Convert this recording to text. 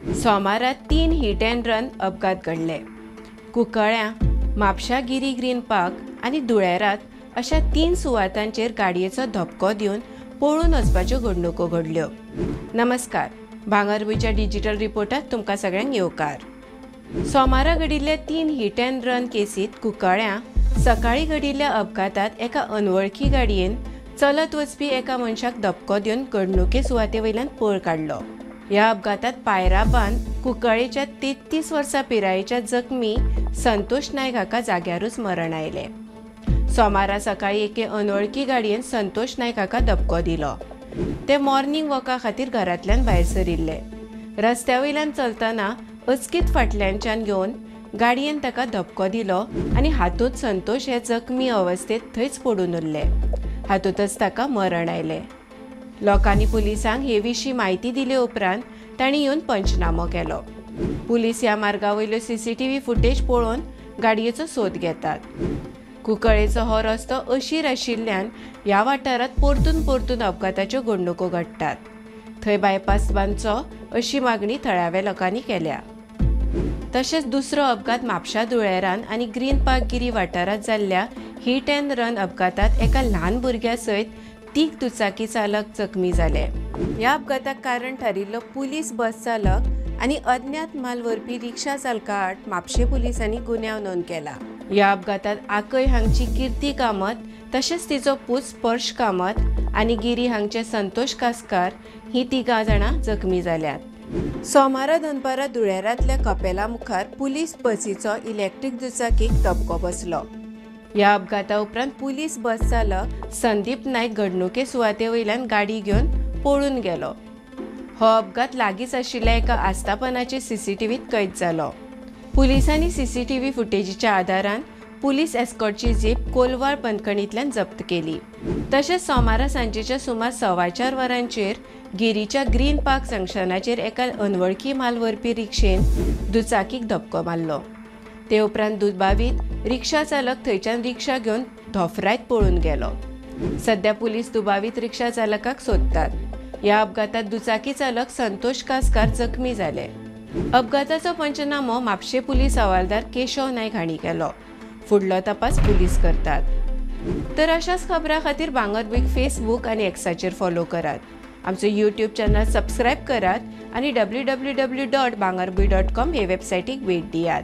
सोमारा 3 hit and run अपघात घडले. कुंकळ्यां, म्हापशा गिरी ग्रीन पार्क आनी धुळेरात अशा 3 सुवातांचेर गाडयेचो धपको दिवन पळून वचपाच्यो घडणुको घडल्यो. नमस्कार, भांगरभूंयच्या डिजिटल रिपोर्टात तुमकां सगळ्यांक येवकार. सोमारा घडिल्ल्या 3 हिट अँड रन केसीत कुंकळ्यां सकाळी घडिल्ल्या अपघातात एका अनवळखी गाडयेन चलत वचपी एका मनशाक धपको दिवन घडणुके सुवाते वयल्यान पळ काडलो. ह्या अपघातात पायराबान कुंकळेच्या 33 वर्सां पिरायेच्या जखमी संतोष नायक हाका जाग्यारूच मरण आयलें. सोमारा सकाळी एके अनवळखी गाडयेन संतोष नायक हाका धपको दिलो. ते मॉर्निंग वॉका खातीर घरांतल्यान भायर सरिल्ले. रस्त्या वयल्यान चलतना अचकीत फाटल्यानच्यान घेवन गाडयेन ताका धपको दिलो आनी हातूंत संतोष हे जखमी अवस्थेत थंयच पडून उरले. हातूंतच ताका मरण आयलें. लोकांनी पुलिसांक हे विशीं म्हायती दिले उपरांत तांणी येवन पंचनामो केलो. पुलीस ह्या मार्गा वयल्यो सीसीटीव्ही फुटेज पळोवन गाडयेचो सोद घेतात. कुंकळेचो हो रस्तो अशीर आशिल्ल्यान ह्या वाठारांत परतून परतून अपघाताच्यो घडणुको घडटात. थंय बायपास बांदचो अशी मागणी थळाव्या लोकांनी केल्या. तशेंच दुसरो अपघात म्हापशा धुळेरान आनी ग्रीन पार्क गिरी वाठारांत जाल्ल्या हिट अँड रन अपघातात एका ल्हान भुरग्या सयत 3 दुचाकी चालक जखमी जाले. ह्या अपघाताक कारण थारिल्लो पुलीस बस चालक आनी अज्ञात माल व्हरपी रिक्षा चालका आड म्हापशें पुलिसांनी गुन्यांव नोंद केला. ह्या अपघातात आकय हांगची कीर्ती कामत तशेंच तिचो पूत स्पर्श कामत आनी गिरी हांगचे संतोष कासकार ही 3 जाणां जखमी जाल्यात. सोमारा दनपारा धुळेरांतल्या कपेला मुखार पुलीस बसीचो इलेक्ट्रीक दुचाकीक धपको बसलो. ह्या अपघाता उपरांत पुलीस बस चालक संदीप नायक घडणुके सुवाते वयल्यान गाडी घेवन पळून गेलो. हो अपघात लागींच आशिल्ल्या एका आस्थापनाचे सीसीटीव्हीत कैद जालो. पुलिसांनी सीसीटीव्ही फुटेजीच्या आदारान पुलीस एस्कॉर्टची जीप कोलवाळ बंदखणींतल्यान जप्त केली. तशेंच सोमारा सांजेच्या सुमार 4:15 वरांचेर गिरीच्या ग्रीन पार्क जंक्शनाचेर एका अनवळखी माल व्हरपी रिक्षेन दुचाकीक धपको मारलो. ते उपरांत दुबावीत रिक्षा चालक थंयच्यान रिक्षा घेवन धोफरायत पळून गेलो. सध्या पुलीस दुबावीत रिक्षा चालकाक सोदतात. ह्या अपघातात दुचाकी चालक संतोष कासकार जखमी जाले. अपघाताचो पंचनामो म्हापशें पुलीस हवालदार केशव नायक हांणी केलो. फुडलो तपास पुलीस करतात. तर अशाच खबरां खातीर भांगरभूंयक फेसबूक आनी एक्साचेर फॉलो करात. आमचो यूट्यूब चॅनल सबस्क्रायब करात आनी www.bangarbhuy.com हे वेबसायटीक भेट दियात.